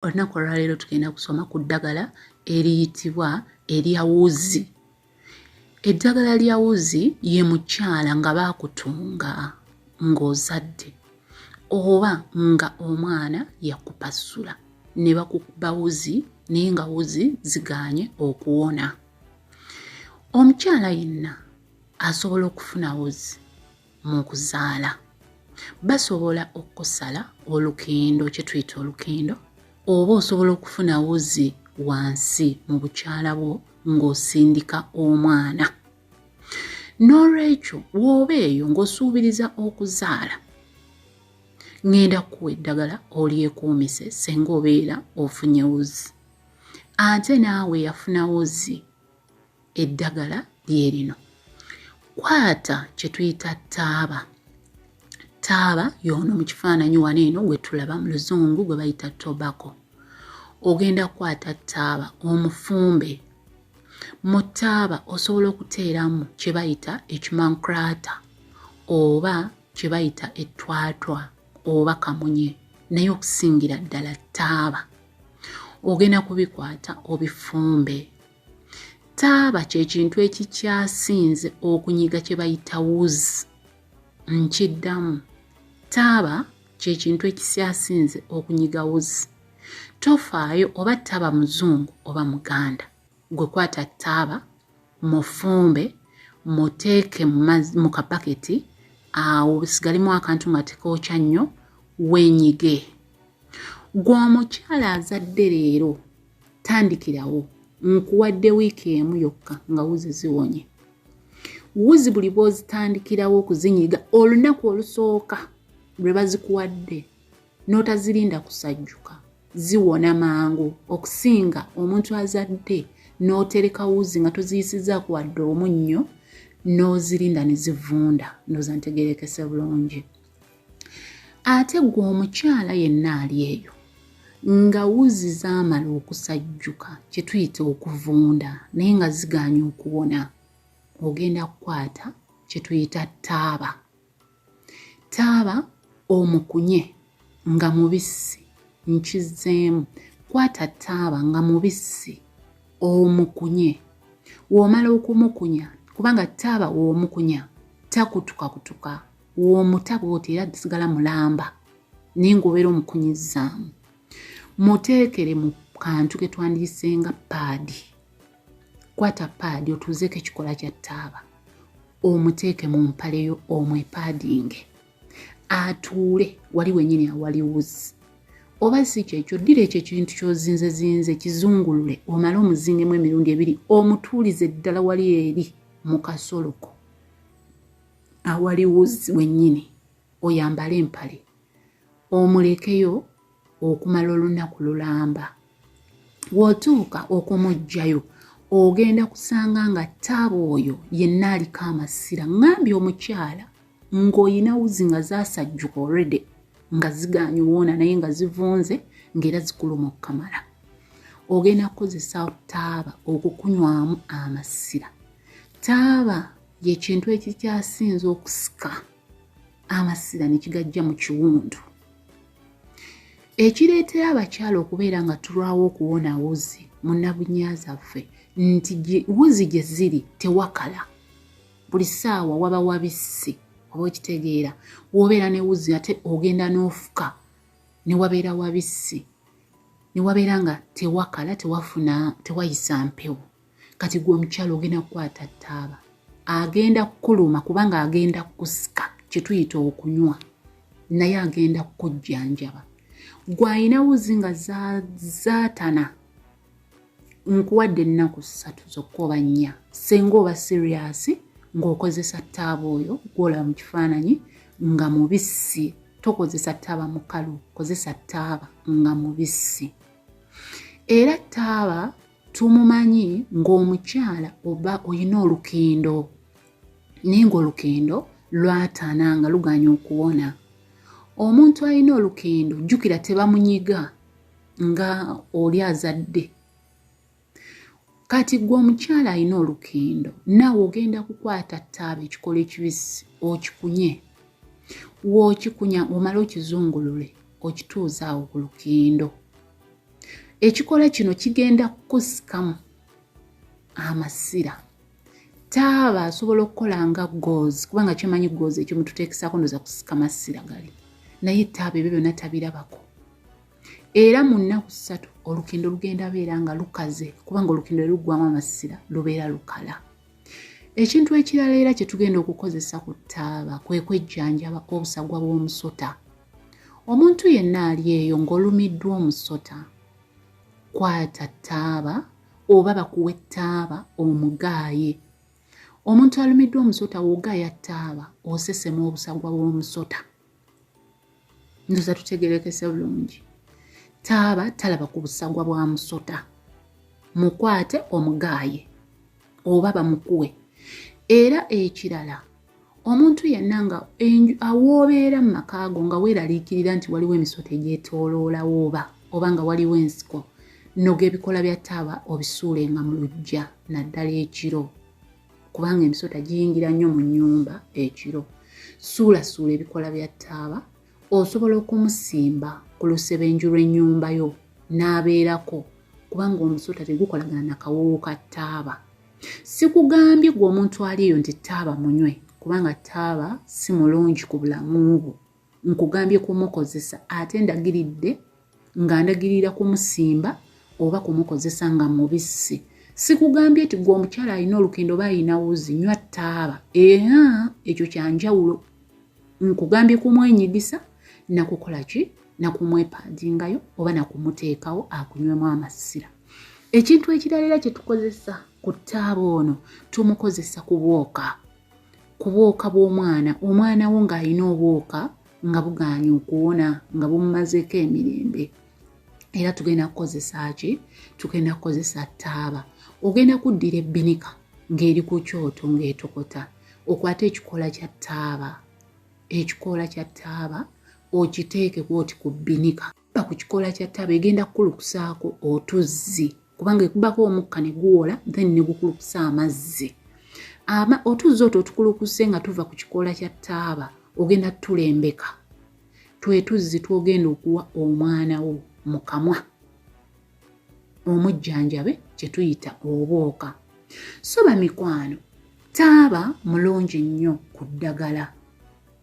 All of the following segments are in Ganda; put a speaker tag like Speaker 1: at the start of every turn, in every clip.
Speaker 1: Olunaku olwaleero tugenda kusoma ku ddagala eriyitibwa erya wuzi. Eddagala lya wuzi ye mukyala nga baakutunga ng'ozadde oba nga omwana yakupasula ne bakukuba wuzi naye nga wuzi zigaanye okuwona. Omukyala yenna asobola okufuna wuzi mu kuzaala. Basobola okukusala olukendo kye tuyita olukendo oba osobola okufuna wuzi wansi mu bukyala bwo ng'osindika omwana. N'olwekyo w'oba eyo ng'osuubiriza okuzaala, ŋŋenda kukuwa eddagala olyekuumise senga obeera ofunye wuzi. Ate naawe eyafuna wuzi eddagala lye lino. Kwata kye tuyita taaba. Taaba y'ono mu kifaananyi wano eno gwe tulaba mu luzungu gwe bayita tobacco. Ogenda kukwata taaba omufumbe. Mu taaba osobola okuteeramu kye bayita ekimankrata oba kye bayita ettwatwa oba kamunye naye okusingira ddala taaba. Ogenda kubikwata obifumbe. Taaba kye kintu ekikyasinze okunyiga kye bayita wuzi. Nkiddamu, taaba kye kintu ekikyasinze okunyiga wuzi. Tofaayo oba taaba muzungu oba muganda, gwe kwata taaba mufumbe muteeke mu kapaketi awo sigalimu akantu nga tekookya nnyo wenyige. Gwe omukyala azadde leero tandikirawo nkuwadde wiiki emu yokka nga wuzi ziwonye. Wuzi buli bw'ozitandikirawo okuzinyiga olunaku olusooka lwe bazikuwadde n'otazirinda kusajjuka ziwona mangu okusinga omuntu azadde n'otereka wuzi nga toziyisizaako wadde omunnyo n'ozirinda ne zivunda. Ndowooza ntegeerekese bulungi. Ate ggwe omukyala yenna ali eyo nga wuzi zaamala okusajjuka kye tuyita okuvunda naye nga zigaanye okuwona, ogenda kukwata kye tuyita taaba. Taaba omukunye nga mubisi, nkizzeemu, kwata taaba nga mubisi omukunye. W'omala okumukunya, kubanga taaba w'omukunya takutukakutuka, w'omuta bw'oti era sigala mulamba naye ng'obeera omukunyizzaamu. Muteekere mu kantu ke twandiyisenga paadi. Kwata paadi otuuzeeko ekikola kya taaba, omuteeke mu mpale yo omwepaadinge atuule wali wennyini awali wuzi. Oba si kyekyo, ddira ekyo ekintu ky'ozinzezinze kizungulule omale omuzingemu emirundi ebiri omutuulize ddala wali eri mu kasoloko awali wuzi wennyini, oyambale empale omulekeyo okumala olunaku lulamba. W'otuuka okumuggyayo ogenda kusanga nga taaba oyo yenna aliko amasira. Ŋŋambye omukyala ng'olina wuzi nga zaasajjuka already nga zigaanye owona naye nga zivunze ng'era zikuluma okukamala. Ogenda kukozesa taaba okukunywamu amasira. Taaba ye kintu ekikyasinze okusika amasira ne kigajja mu kiwundu. Ekireetera abakyala okubeera nga tulwawo okuwona wuzi mu nnabunya zaffe nti wuzi gye ziri tewakala. Buli ssaawa waba wabisi oba okitegeera. W'obeera ne wuzi ate ogenda n'ofuka ne wabeera wabisi ne wabeera nga tewakala, tewafuna, tewayisa mpewo. Kati gwe omukyala ogenda kukwata taaba agenda kukuluma kubanga agenda kusika kye tuyita okunywa naye agenda kukujjanjaba. Gwe alina wuzi nga zaatana nkuwadde ennaku ssatu zokka oba nnya senga oba serious ng'okozesa taaba oyo gw'olaba mu kifaananyi nga mubisi. Tokozesa taaba mukalu, kozesa taaba nga mubisi. Era taaba tumumanyi ng'omukyala oba olina olukendo naye ng'olukendo lwataana nga lugaanye okuwona. Omuntu alina olukendo jjukira tebamunyiga nga oli azadde. Kati ggwe omukyala alina olukendo naawe ogenda kukwata taaba ekikolo ekibisi okikunye. W'okikunya omale okizungulule okituuze awo ku lukendo. Ekikola kino kigenda kukusikamu amasira. Taaba asobola okukola nga goozi, kubanga kyemanyi goozi ekimu tuteekesaako ndoza kusika masira gali, naye taaba ebyo byonna tabirabako. Era mu nnaku 3 olukindo lugenda beera nga lukaze, kubanga olukindo lwe luggwamu amasira lubeera lukala. Ekintu ekirala era kye tugenda okukozesa ku taaba kwe kwejjanjaba obusagwa bw'omusota. Omuntu yenna ali eyo ng'olumiddwa omusota, kwata taaba oba bakuwe taaba omugaaye. Omuntu alumiddwa omusota w'ogaaya taaba osesema obusagwa bw'omusota. Ndoza tutegerekese bulungi. Taaba talaba ku busagwa bwa musota, mukwate omugaaye oba bamukuwe. Era ekirala, omuntu yenna nga awoobeera mu maka go nga weeraliikirira nti waliwo emisota egyetooloolawo oba nga waliwo ensiko, noga ebikola bya taaba obisuulenga mu luggya naddala ekiro, kubanga emisota giyingira nnyo mu nnyumba ekiro. Suulasuula ebikola bya taaba. Osobola okumusimba ku lusebenju lw'ennyumba yo n'abeerako, kubanga omusota tegukolagana na kawoowo ka taaba. Sikugambye gwe omuntu ali eyo nti taaba munywe, kubanga taaba si mulungi ku bulamu bwo. Nkugambye kumukozesa, ate ndagiridde nga ndagirira kumusimba oba kumukozesa nga mubisi. Sikugambye nti gwe omukyala alina olukindo oba alina wuzi nywa taaba, era ekyo kyanjawulo. Nkugambye kumwenyigisa nakukola ki, nakumwepaadingayo oba nakumuteekawo akunywemu amasira. Ekintu ekirala era kye tukozesa ku taaba ono, tumukozesa ku bwoka, ku bwoka bw'omwana. Omwana wo ng'alina obwoka nga bugaanye okuwona, nga bumumazeeko emirembe, era tugenda kukozesa ki? Tugenda kukozesa taaba. Ogenda kuddira ebbinika ng'eri ku kyoto ng'etokota, okwate ekikoola kya taaba, ekikoola kya taaba okiteeke kwoti ku bbinika. Ba ku kikoola kya taaba egenda kukulukusaako otuzzi, kubanga ekubako omukka ne guwola, then ne gukulukusa amazzi. Otuzzi otwo otukulukuse nga tuva ku kikoola kya taaba ogenda tulembeka, twe tuzzi twogenda okuwa omwana wo mu kamwa omujjanjabe, kye tuyita obwoka. So bamikwano, taaba mulungi nnyo ku ddagala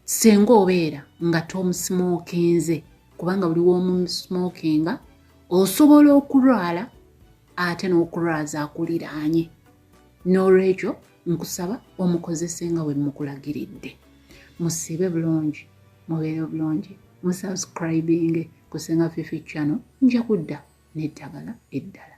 Speaker 1: senga obeera nga tomusmookinze, kubanga buli w'omusmookinga osobola okulwala ate n'okulwaza akuliraanye. N'olwekyo nkusaba omukozese nga we mukulagiridde. Musiibe bulungi, mubeere bulungi, musubscribinge ku Senga Fifi channel. Nja kudda n'eddagala eddala.